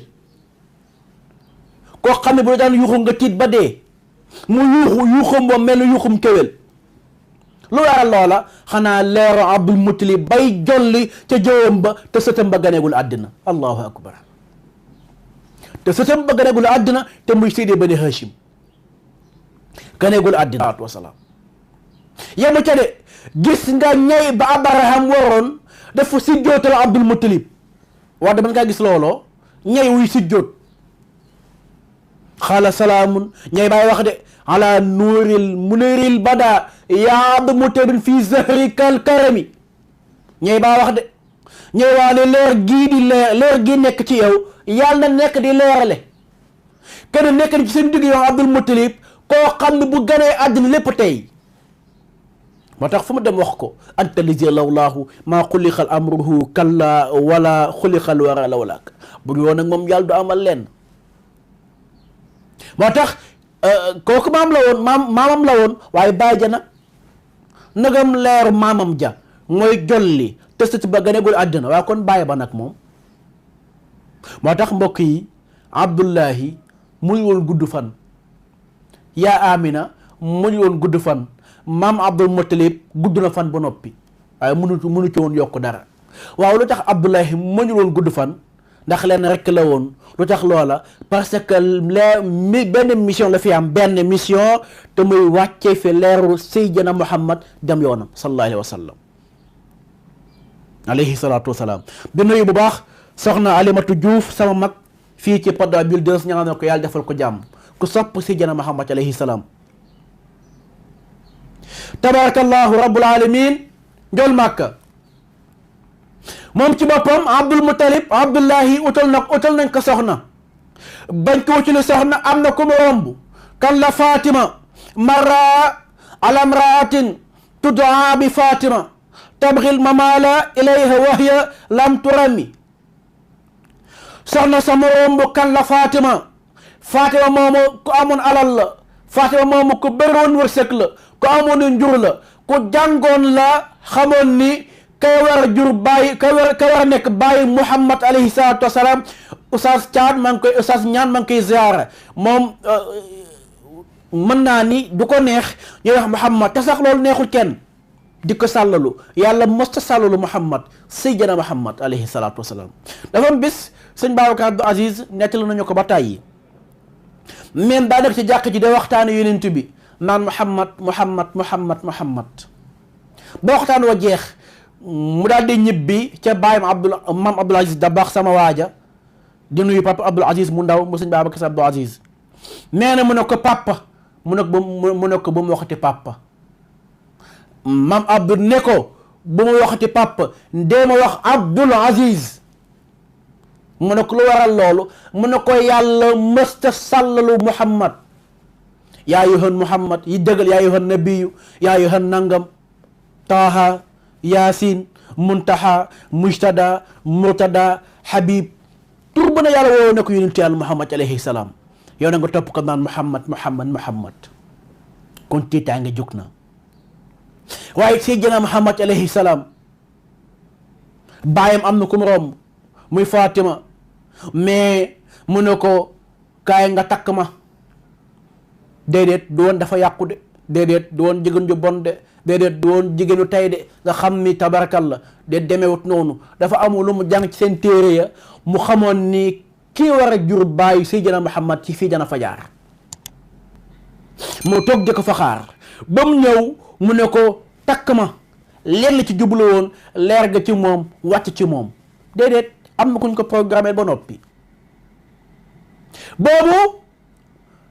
koo xam ne bu daan yuuxu nga tiit ba dee mu yuuxum ba mel yuuxum kéwél. lu waral loola xanaa leeru Abdul Muttalib bay jolli ca jëwam ba te sëtam ba ganeegul àddina. allahu akbar. te sëtam ba ganeegul àddina te muy Seydi Bani Hashim ganeegul àddina wasalaam. yemu ca de gis nga ñay ba Abraham waroon dafa sujjootal Abdul Muttalib. wax dama ngaa gis looloo ñay wuy sujjoot. xaala salaamun ñay baay wax de ala nuuril muniril bada yaa Abdul Muttalib fii zahri kal karami. ñay baa wax de ñay waa ne leer gii nekk ci yow yàlla na nekk di leerale kenn nekk di ci seen digg yow Abdul Muttalib koo xam ne bu ganee àddina lépp tey. moo tax fu mu dem wax ko anta lizi lawlaahu maa xuliqal amruhu kalla wala xuliqal wara lawlaak. bu ñu woon nag moom yàlla du amal leen. moo tax kooku maamam la woon waaye baay ja nag nagam leeru maamam ja mooy jolli te sët ba ganegul àddina waaye kon baay ba nag moom. moo tax mbokk yi Abdullahi mu ngi woon gudd fan, yaa Amina mu ngi woon gudd fan, maam Abdul Muttalib gudd na fan ba noppi waaye mënu ci woon yokk dara. waaw lu tax Abdullahi mu ngi woon gudd fan? ndax leen rekk la woon. lu tax loola? parce que benn mission la fi am, benn mission te muy wàccee fi leeru Seydina Muhammad dem yoonam sallallahu alayhi wa sallam alayhi salaatu wasalaam. di nuyu bu baax soxna Alimatu Diouf sama mag fii ci Padoa Builders ñaanal ko yàlla defal ko jàmm, ku sopp Seydina Muhammad alayhi salaam. tabarakallahu rabbul alamin. njol Màkka moom ci boppam Abdul Muttalib Abdullahi utal nañ ko soxna. bañ ko wutali soxna am na ku mu romb kan la Fatima marra ala imraatin tud'a bi Fatima tabghil mamala ilayha wahya lam turami. soxna sa mu romb kan la Fatima. Fatima moomu ku amoon alal la, Fatima moomu ku bëri woon wërsëg la, ku amoon njur la, ku jàngoon la, xamoon ni ka war a jur bàyyi ka war a nekk bàyyi Muhammad alayhi salaatu wasalaam. Oustaz Thiam maa ngi koy Oustaz ñaan maa ngi koy ziara moom mën naa ni du ko neex ñuy wax Muhammad te sax loolu neexul kenn di ko sàllalu. yàlla mosta sàllalu Muhammad Seydina Muhammad alayhi salaatu wasalaam. dafa am bis sëñ Babacar Abdou Aziz nettali nañu ko ba tàyyi même daa nekk ci jàkk ji de waxtaane yonent bi naan Muhammad Muhammad Muhammad Muhammad ba waxtaan wa jeex mu daal di ñibbi ca baayam maam Abdoul Aziz Dabakh sama waaja di nuyu papa Abdoul Aziz mu ndaw mu sëñ Babacar Sy Abdoul Aziz nee na mu ne ko papa mu ne ko bu mu waxati papa maam Abdou ne ko bu mu waxati papa ndee ma wax Abdoul Aziz mu ne ko lu waral loolu mu ne ko yàlla mësta sàllalu Muhammad yaa ayyuhan Muhammad yi dëggal yaa ayyuhan nabiyu yaa ayyuhan nangam Taaha Yaasin Muntaha Mujtada Murtada Habib tur bu ne yàlla woo ne ko yonentu yàlla Muhammad alayhi salaam yow na nga topp ko naan Muhammad kon tiitaa nga jóg na waaye Seydina Muhammad alayhi salaam baayam am na ku mu romb muy Fatima mais mu ne ko kaay nga takk ma déedéet du woon dafa yàqu de déedéet du woon jigéen ju bon de déedéet du woon jigéenu tey de nga xam ni tabarakallah de demewut noonu dafa amul lu mu jàng ci seen téere ya mu xamoon ni kii war a jur bàyyi Seydina Muhammad ci fii dana fa jaar mu toog di ko fa xaar ba mu ñëw mu ne ko takk ma lenn ci jublu woon leer ga ci moom wàcc ci moom déedéet am na kuñ ko programmé ba noppi boobu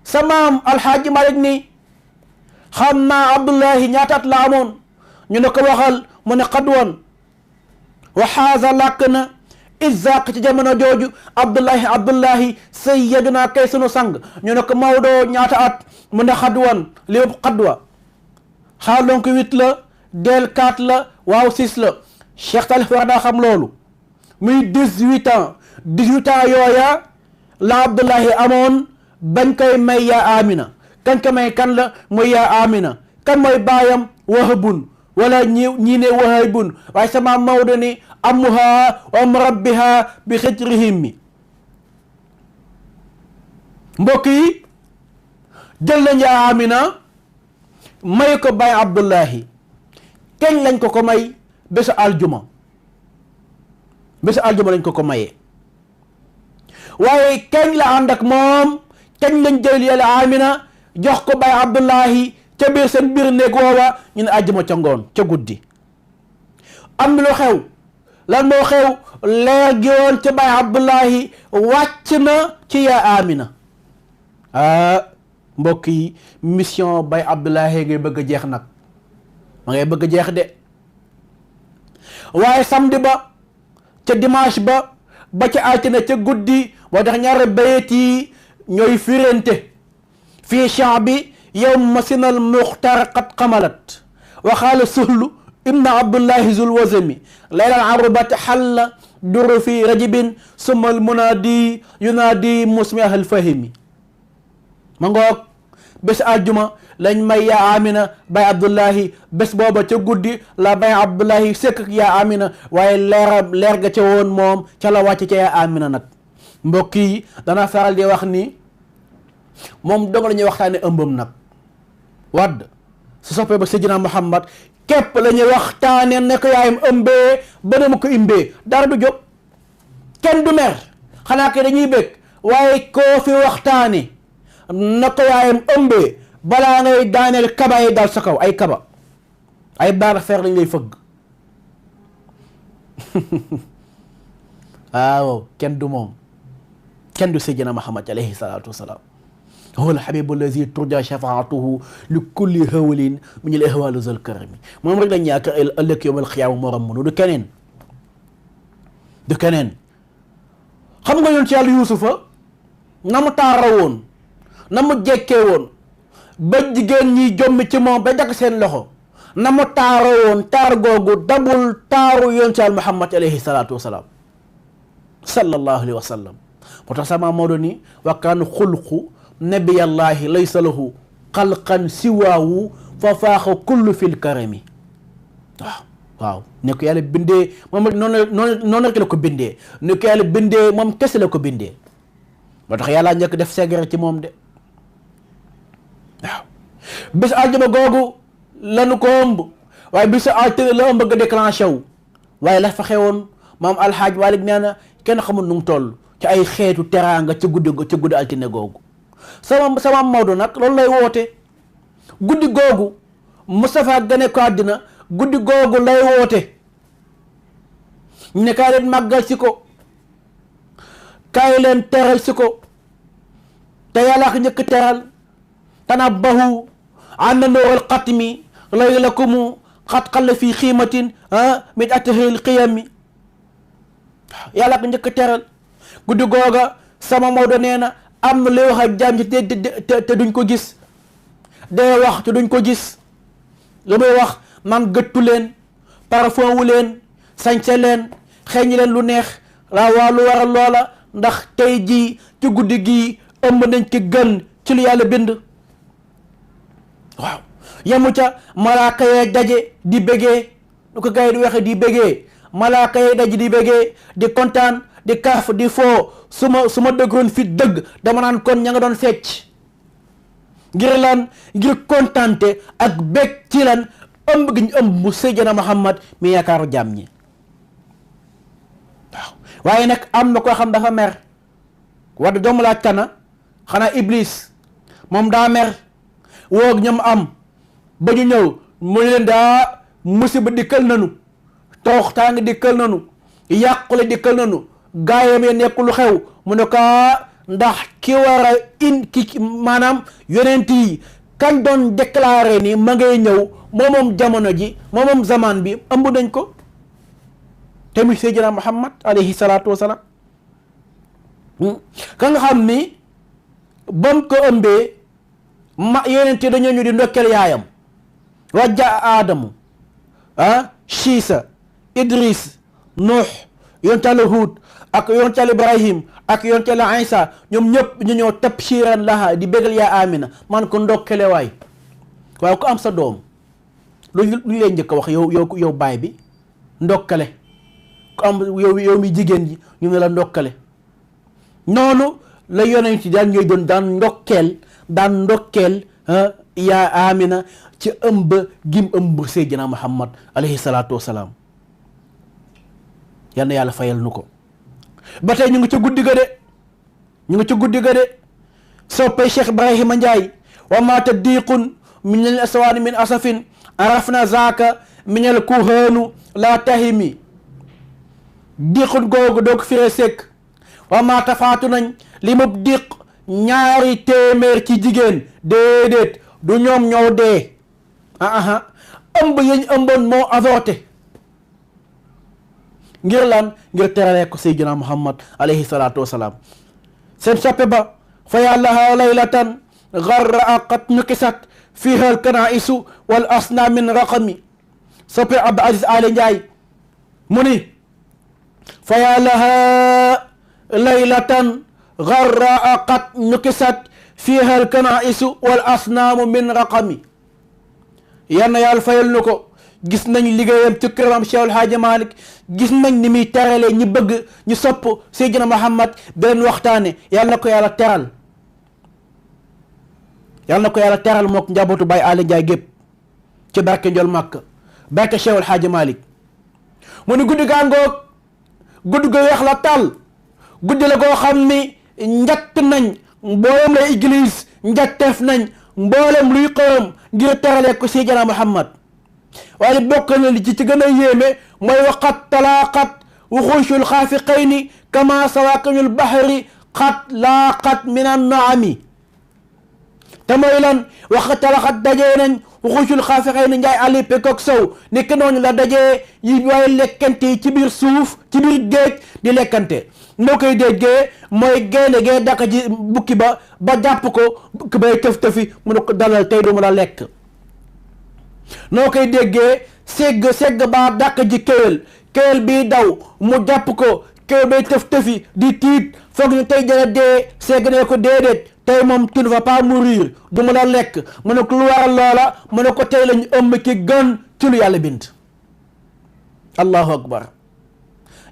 sa maam alxaaji Malik ni xam naa Abdullahi ñaataat la amoon ñu ne ko waxal mu ne xadwan wa xaaza làkk na izaq ci jamono jooju Abdullahi sayyiduna kay sunu sang ñu ne ko Maodo ñaata at mu ne xadwan li xadwa xaaloon ko 8 la del 4 la waaw 6 la Cheikh Talif war daa xam loolu muy 18 ans yooya la Abdullahi amoon bañ koy may yaa Amina kañ ko may kan la mooy yaa Amina kan mooy baayam Wahabun wala ñii ne Wahabun waaye sama Maodo ni amuha wa murabbiha bi xijrihim mi mbokk yi jël nañ yaa Amina may ko baay Abdullahi kañ lañ ko may bésu aljuma lañ ko mayee waaye kañ la ànd ak moom kañ lañ jël yàlla Amina jox ko baay Abdullahi ca biir seen biir néeg woowa ñu ne àjjuma ca ngoon ca guddi am na lu xew lan moo xew leer gi woon ca baay Abdullahi wàcc na ci yaa Amina mbokk yi mission baay Abdullahi ngay bëgg a jeex nag ma ngay bëgg a jeex de waaye samedi ba ca dimanche ba ca altine ca guddi moo tax ñaari bayet yi ñooy firente fii shaabi yawma sinal muxtar qad qamalat wa qaala suhlu ibn Abdullahi zul wazami laylal arubat xalla duru fi rajibin summa al munadi yunadi musmi ahal fahimi ma ngoog bés aljuma lañ may yaa Amina bay Abdullahi bés booba ca guddi la bay Abdullahi sëkk yaa Amina waaye leer ga ca woon moom ca la wàcc ca yaa Amina nag mbokk yi dana faral di wax ni moom dong la ñuy waxtaane ëmbam nag wadd su soppee ba Seydina Muhammad képp la ñuy waxtaane ne ko yaayam ëmbee ba dama ko imbee dara du jóg kenn du mer xanaa ke dañuy bëgg waaye koo fi waxtaane na ko yaayam ëmbee balaa ngay daaneel kaba yi dal sa kaw ay kaba ay baara feer lañ lay fëgg waaw kenn du moom kenn du Seydina Muhammad alayhi salaatu wasalaam huwa alhabibu allazi turja shafaatuhu li kulli hawlin min al ahwal zal karami moom rek lañ yaakaar ëllëg yawmal qiyaama moo ram mënu du keneen xam nga yoon ci yàlla Yuusufa na mu taara woon na mu jekkee woon ba jigéen ñi jommi ci moom ba jakk seen loxo na mu taara woon taar googu dabul taaru yoon ci yàlla Muhammad alayhi salaatu wasalaam sallallahu alayhi wa sallam moo tax sama Maodo ni wa kaana xulqu nabiyallahi laysa lahu xalqan siwaawu fa faaxa kullu fil karami waaw ne ko yàlla bindee moom noonu rek la ko bindee ne ko yàlla bindee moom kese la ko bindee moo tax yàlla njëkk def segere ci moom de waaw bés aljuma googu lanu ko ëmb waaye bésu altine la ëmb nga déclenché wu waaye la fa xewoon maam alxaaj Malik nee na kenn xamul nu mu toll ci ay xeetu teraanga ca guddi altine googu sama Maodo nag loolu lay woote guddi googu Moustapha gane ko àddina guddi googu lay woote ñu ne kaay leen màggal si ko, kaay leen teral si ko, te yàlla ko njëkk teral. tanabbahu anna nuural xatmi laylakumu xat xalla fii xiimatin min atahil qiyami. yàlla ko njëkk teral guddi googa sama Maodo nee na am na lay wax ak jaam ci te duñ ko gis, day wax te duñ ko gis. lu muy wax man gëttu leen, parfum wu leen, sañse leen, xeeñ leen lu neex. waa lu waral loola ndax tey jii ci guddi gii ëmb nañ ci gën ci lu yàlla bind. waaw yemu ca malaaka yee daje di bégee, lu ko gars yi di waxe di bégee. malaaka yee daje di bégee, di kontaan, di kaaf, di foo. su ma dëggoon fi dëgg dama naan kon ña nga doon fecc. ngir lan? ngir kontaante ak bég ci lan ëmb gi ñu ëmb Seydina Muhammad mi yaakaaru jaam ñi. waaw waaye nag am na koo xam dafa mer. wadda doomu laaj kana xanaa Iblis moom daa mer woog ñoom am ba ñu ñëw mu leen daa musiba dikkal nanu, tooxtaange dikkal nanu, yàqule dikkal nanu, gaayam ya nekk lu xew. mu ne ko ndax ki war a maanaam yonent yi kañ doon déclaré ni ma ngay ñëw moomoom jamono ji moomoom zaman bi ëmb nañ ko te muy Seydina Muhammad alayhi salaatu wasalaam. ka nga xam ni bam ko ëmbee yonent yi dañoo ñu di ndokkeel yaayam. wajja Aadamu Shiisa Idris Nuux yonent Yàlla Huud ak yonent Yàlla Ibrahim ak yonent Yàlla Isa ñoom ñëpp ñu ñëw tabshiran laha di bégal yaa Amina man ko ndokkele waay. waaye ku am sa doom lu leen njëkk a wax yow baay bi ndokkale. ku am yow mi jigéen ji ñu ne la ndokkale. noonu la yonent yi daan ñooy doon daan ndokkeel yaa Amina ci ëmb gim ëmb Seydina Muhammad alayhi salaatu wasalaam. yal na yàlla fayal nu ko. ba tey ñu ngi ci guddi ga de soppay Cheikh Ibrahima Ndiaye wa maata diiqun min al aswaani min asafin arafna zaaka min al kuhaanu laa tahimi. diiqun googu doo ko firee sekk. wa maata faatu nañ li mu diq 2 téeméer ci jigéen déedéet du ñoom ñoo dee. ëmb yañ ëmboon moo avorté. ngir lan? ngir teralee ko Seydina Muhammad alayhi salaatu wasalaam. seen soppe ba fa yàllaha laylatan garra qad nukisat fiha alkanaisu wal asna min raqami. soppe Abdou Aziz Ali Ndiaye mu ni fa yàllaha laylatan garra qad nukisat fiha alkanaisu wal asnaamu min raqami. yal na yàlla fayal nu ko. gis nañ liggéeyam ci këram Cheikh El Hadji Malick, gis nañ ni muy teralee ñu bëgg ñu sopp Seydina Muhammad di leen waxtaane. yal na ko yàlla teral, yal na ko yàlla teral mook njabootu Baye Ali Ndiaye gépp ci barke Njol Màkk barke Cheikh El Hadji Malick. mu ni guddi gaa ngoog, guddi ga weex la tàll, guddi la goo xam ni njatt nañ mboolem lay église, njatteef nañ mboolem luy xëram ngir teralee ko Seydina Muhammad. waaye bokk na li ci gën a yéeme mooy waqat talaaqat wuxuushul xaafiqayni kama sawaakinul bahri xat laaqat min an naami. te mooy lan? waqat talaaqat dajee nañ wuxuushul xaafiqayni Njaay Ali Pekook Sow ni ki noonu la dajee yi waaye lekkante yi ci biir suuf ci biir géej di lekkante. noo koy déggee mooy gaynde gee dàq ji bukki ba jàpp ko bukki bay tëf-tëfi mu ne ko dalal tey du mu la lekk. noo koy déggee segg baa dàq ji kéwél bii daw mu jàpp ko kéwél bay tëf-tëfi di tiit foog ñu tey jëla dee segg ne ko déedéet tey moom tu ne vas pas mourir du mu la lekk. mu ne ko lu waral loola mu ne ko tey lañu ëmb ki gën ci lu yàlla bind. allahu akbar.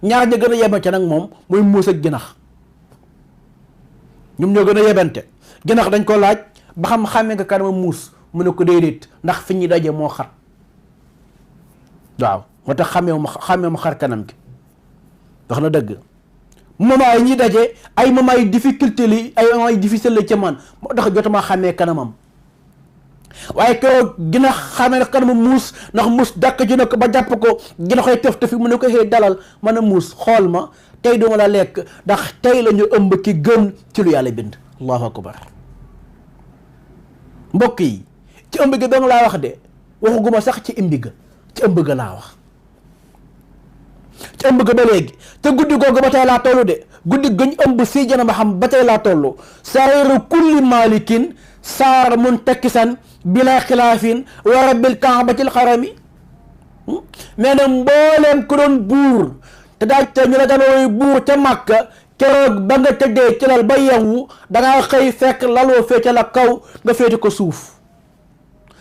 ñaar ña gën a yebante nag moom mooy muus ak ginax. ñoom ñoo gën a yebante. ginax dañ ko laaj ba xàmmee nga kanama muus mu ne ko déedéet ndax fi ñuy daje moo xat. waaw moo tax xàmmee ma xar kanam gi. wax na dëgg. moment yi ñuy daje ay moment yu difficulté li ay moment yu difficile la ci man moo tax jotuma xàmmee kanamam. waaye keroog gën a xamee ne kanamu muus ndax muus dàkk ji na ko ba jàpp ko gën a koy tëf tëfi mu ne ko xëy dalal man a muus xool ma tey duma la lekk ndax tey la ñu ëmb ki gën ci lu yàlla bind. allahu akbar. mbokk yi ci ëmb ga danga laa wax de waxuguma sax ci imbi ga ci ëmb ga laa wax ci ëmb ga ba léegi te guddi googu ba tey laa tollu de guddi gëñ ëmb Seydina Muhammad ba tey laa tollu saayiru kulli malikin saar muntakisan bila xilaafin wa rabbil kaabatil xarami mais nag mbooleem ku doon buur te daaj te ñu la ganooy buur ca Màkka keroog ba nga tëddee ci lal ba yeewu dangaa xëy fekk laloo féete la kaw nga féete ko suuf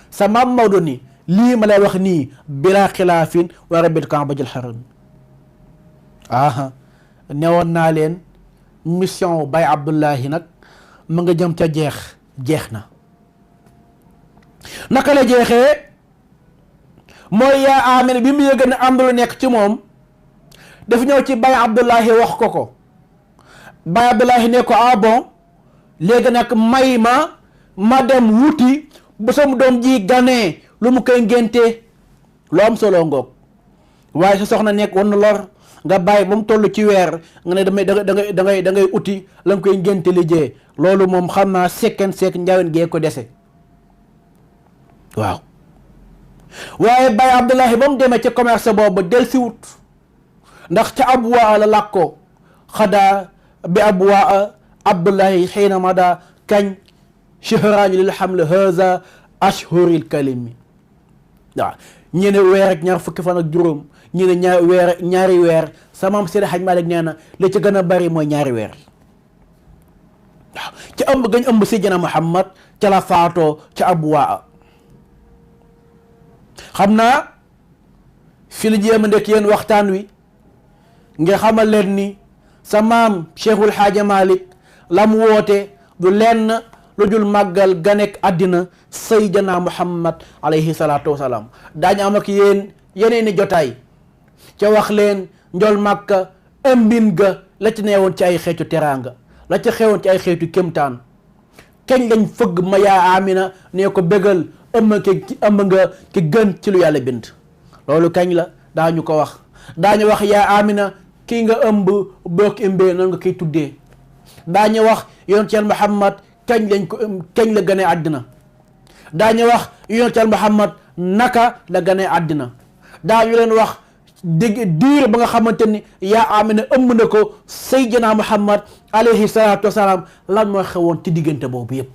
sa maam Maodo ni lii ma lay wax nii bila xilaafin wa rabbil kaabatil xarami aha newoon naa leen mission Baye Abdullahi nag mu nga jëm ca jeex na naka la jeexee mooy yaa Amina bi mu yëg ne am na lu nekk ci moom dafa ñëw ci Baye Abdullahi wax ko Baye Abdullahi ne ko ah bon léegi nag may ma dem wuti bu sama doom ji ganee lu mu koy ngénte lu am solo ngoog waaye sa soxna nekk woon na lor nga bàyyi ba mu toll ci weer nga ne da ngay uti la nga koy ngénte lijjee loolu moom xam naa seek njaween gee ko dese waaw. waaye Baye Abdullahi ba mu demee ca commerce boobu del si wut ndax ca Abwaa la làkkoo xadaa bi Abwaa Abdullahi xiina mada kañ shahraani lil hamli haza ashhuril kalimi waaw ñi ne weer ak ñaar fukki fan ak juróom ñi ne ñaari weer sa maam Seydi Hajji Maalik nee na li ci gën a bari mooy ñaari weer waaw ci ëmb gañ ëmb Seydina Muhammad ca la faatoo ca Abwaa xam naa fi la jéem a ndekk yéen waxtaan wi nga xamal leen ni sa maam Cheikhul Haaji Malik la mu woote du lenn lu dul màggal ganek àddina Seydina Muhammad alayhi salaatu wasalaam daañu am ak yéen yeneeni jotaay ca wax leen njol Màkka ëmbin ga la ci neewoon ci ay xeetu teraanga la ca xewoon ci ay xeetu kémtaan kañ lañ fëgg ma yaa Amina ne ko bégal ëmb nga ki gën ci lu yàlla bind loolu kañ la daañu ko wax daañu wax yaa Amina kii nga ëmb boo ko ëmbee noonu nga koy tuddee daañu wax yonent Yàlla Muhammad kañ la gënee àddina daañu wax yonent Yàlla Muhammad naka la gënee àddina daañu leen wax diir ba nga xamante ni yaa Amina ëmb na ko Seydina Muhammad alayhi salaatu wasalaam lan moo xewoon ci diggante boobu yëpp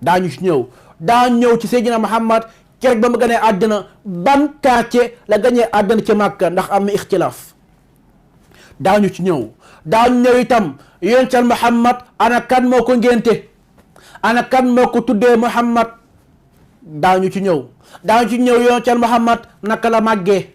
daañu ci ñëw daañu ñëw ci Seydina Muhammad keroog ba mu gënee àddina ban quartier la gënee àddina ci Màkka ndax am na ixtilaaf daañu ci ñëw daañu ñëw itam yonent Yàlla Muhammad ana kan moo ko ngénte ana kan moo ko tuddee Muhammad daañu ci ñëw yonent Yàlla Muhammad naka la màggee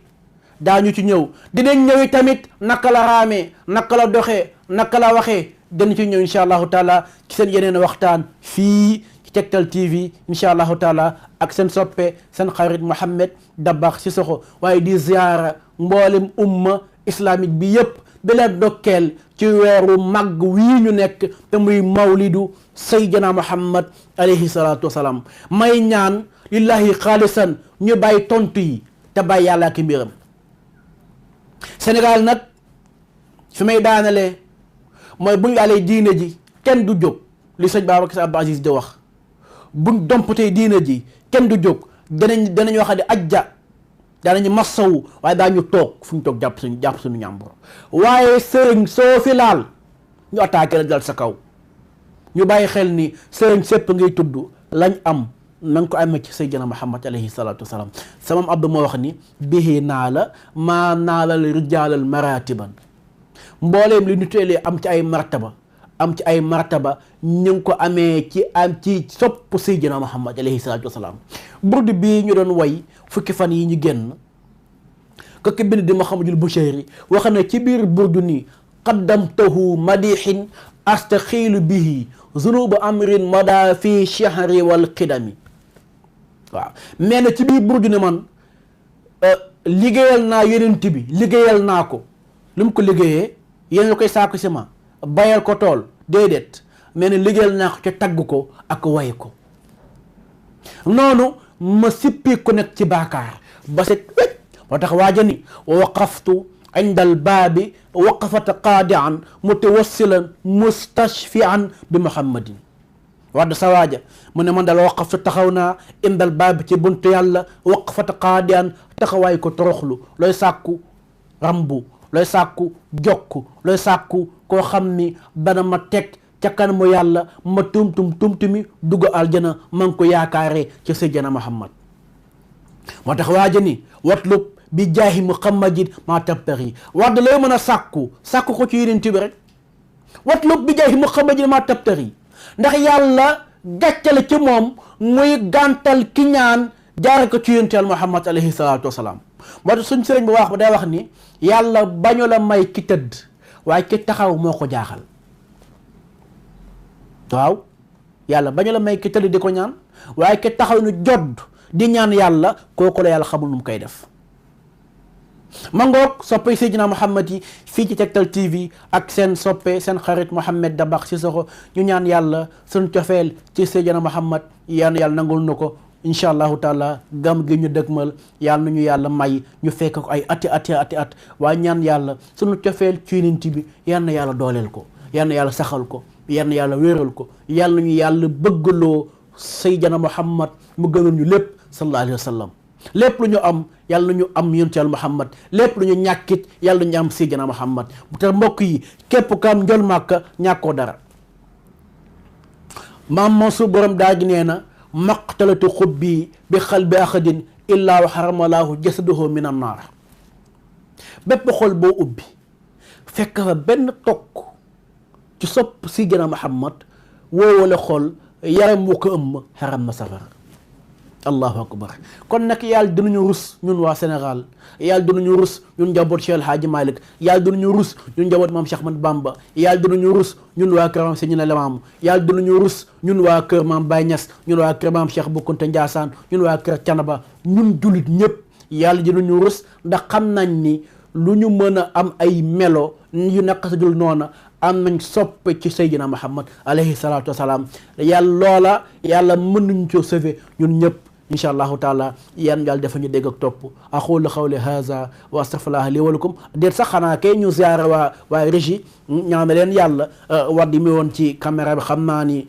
daañu ci ñëw dinañ ñëw tamit naka la raamee naka la doxee naka la waxee dinañ ci ñëw incha allahu taala ci seen yeneen waxtaan fii ci Tektal TV incha allahu taala ak seen soppe seen xarit Mouhamed Dabakh Cissokho waaye di ziyaara mboolem umma islamique bi yëpp di leen dokkeel ci weeru màgg wii ñu nekk te muy mawlidu Seydina Muhammad alayhi salaatu wasalaam may ñaan lillahi xaalisan ñu bàyyi tontu yi te bàyyi yàlla ak mbiram Sénégal nag fi may daanalee mooy buñ laalee diine ji kenn du jóg li sëñ Babacar Sy Abdou Aziz di wax buñ dompatee diine ji kenn du jóg danañ wax ne ajja danañu massawu waaye daañu toog fu ñu toog jàpp suñu ñàmbur waaye sëriñ soo fi laal ñu attaqué la dal sa kaw ñu bàyyi xel ni sëriñ sépp ngay tudd lañ am na nga ko amee ci Seydina Muhammad alayhi salaatu wasalaam samam Abdou moo wax ni bihi naa la maa naalal rijaalal maratiban mbooleem li ñu teelee am ci ay martaba ñu ngi ko amee ci sopp Seydina Muhammad alayhi salaatu wasalaam burdu bii ñu doon way fukki fan yi ñu génn ko ki bind di Muhammadul Bushayri wax na ci biir burdu ni qaddamtahu madixin astaxiilu bihi zunuba amrin mada fi shahri wal qidami waaw mais na ci biir burdu ni man liggéeyal naa yonent bi liggéeyal naa ko lu mu ko liggéeyee yéen koy saako ciment bayal ko tool déedéet mais ne liggéeyal naa ko ca tagg ko ak way ko noonu ma sippi ku nekk ci baakaar ba set wécc moo tax waaja ni wa waqaftu inda al baabi waqafata qaadian mutawassilan mustashfian bi muhammadin wadda sa waaja mu ne man dal waqaftu taxaw naa inda al baabi ci buntu yàlla waqafata qaadian taxawaay ko toroxlu looy sàkku rambu looy sàkku jokku looy sàkku koo xam ni dana ma teg ca kanamu yàlla ma tumtumi dugg aljana ma ngi ko yaakaaree ci sayyidina Muhammad moo tax waaja ni watlub bi jaahi muhammadin maa tabtari wax da lay mën a sàkku ko ci yonent bi rek watlub bi jaahi muhammadin maa tabtari ndax yàlla gàccale ci moom muy gàntal ki ñaan jaare ko ci yonent Muhammad alayhi salaatu wasalaam moo tax suñ sëriñ bu wax ba day wax ni yàlla bañu la may ki tëdd waaye ki taxaw moo ko jaaxal waaw yàlla bañu la may ki tëdd di ko ñaan waaye ki taxaw nu jodd di ñaan yàlla kooku la yàlla xamul nu mu koy def ma ngoog soppe Seydina Muhammad yi fii ci Tektal TV ak seen soppe seen xarit Mouhamed Dabakh Cissokho ñu ñaan yàlla suñ cofeel ci Seydina Muhammad yàlla nangul na ko incha allahu taala gam gi ñu dëgmal yàlla nañu yàlla may ñu fekk ko ay ati at waaye ñaan yàlla suñu cofeel ci yonent bi yal na yàlla dooleel ko yal na yàlla saxal ko yal na yàlla wéeral ko yàlla nañu yàlla bëggaloo Seydina Muhammad mu gënal ñu lépp sallallahu alayhi wa sallam lépp lu ñu am yàlla nañu am yonent yàlla Muhammad lépp lu ñu ñàkkit yàlla nañu am Seydina Muhammad te mbokk yi képp ku am njol màkka ñàkkoo dara maam Mansour borom daa gi nee na maqtalatu xubbi bi xalbi axadin illaa wa xaramalaahu jasaduhu min an naar bépp xol boo ubbi fekk fa benn tokk ci sopp Seydina Muhammad woowale xol yaram wu ko ëmm xaram na safara allahu akbar kon nag yàlla dinañu rus ñun waa Sénégal yàlla dinañu rus ñun njaboot Cheikh El Hadji Malick yàlla dinañu rus ñun njaboot maam Cheikh Ahmad Bamba yàlla dinañu rus ñun waa kër maam Seydina Limaamu yàlla dinañu rus ñun waa kër maam Baye Niass ñun waa kër maam Cheikh Bou Kounta Ndiassane ñun waa kër Canaba ñun jullit ñëpp yàlla dinañu rus ndax xam nañ ni lu ñu mën a am ay melo yu naq sa dul noona am nañ soppe ci Seydina Muhammad alayhi salaatu wasalaam yàlla mën nañu coo sauver ñun ñëpp incha allahu taala yan yàlla dafa ñu dégg ak topp aqulu qawli haza wa astaghfirullah li wa lakum déet sax xanaa kay ñu ziyaare waa régie ñaan na leen yàlla wadd mi woon ci caméra bi xam naa ni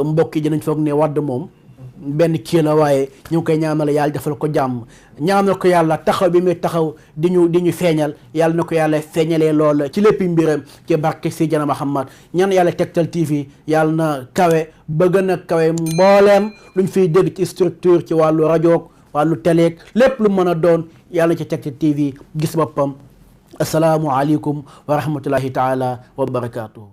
mbokk yi dinañ foog ne wadd moom benn kii la waaye ñu ngi koy ñaanal yàlla defal ko jàmm ñaanal ko yàlla taxaw bi muy taxaw di ñu feeñal yàlla na ko yàlla feeñalee lool ci lépp mbiram ci barke Seydina Muhammad ñaan yàlla Tektal TV yàlla na kawe ba gën a kawe mbooleem luñ fiy dégg ci structure ci wàllu rajo wàllu télé lépp lu mën a doon yàlla ci Tektal TV gis boppam asalaamu aleykum wa rahmatullahi taala wa barakatuhu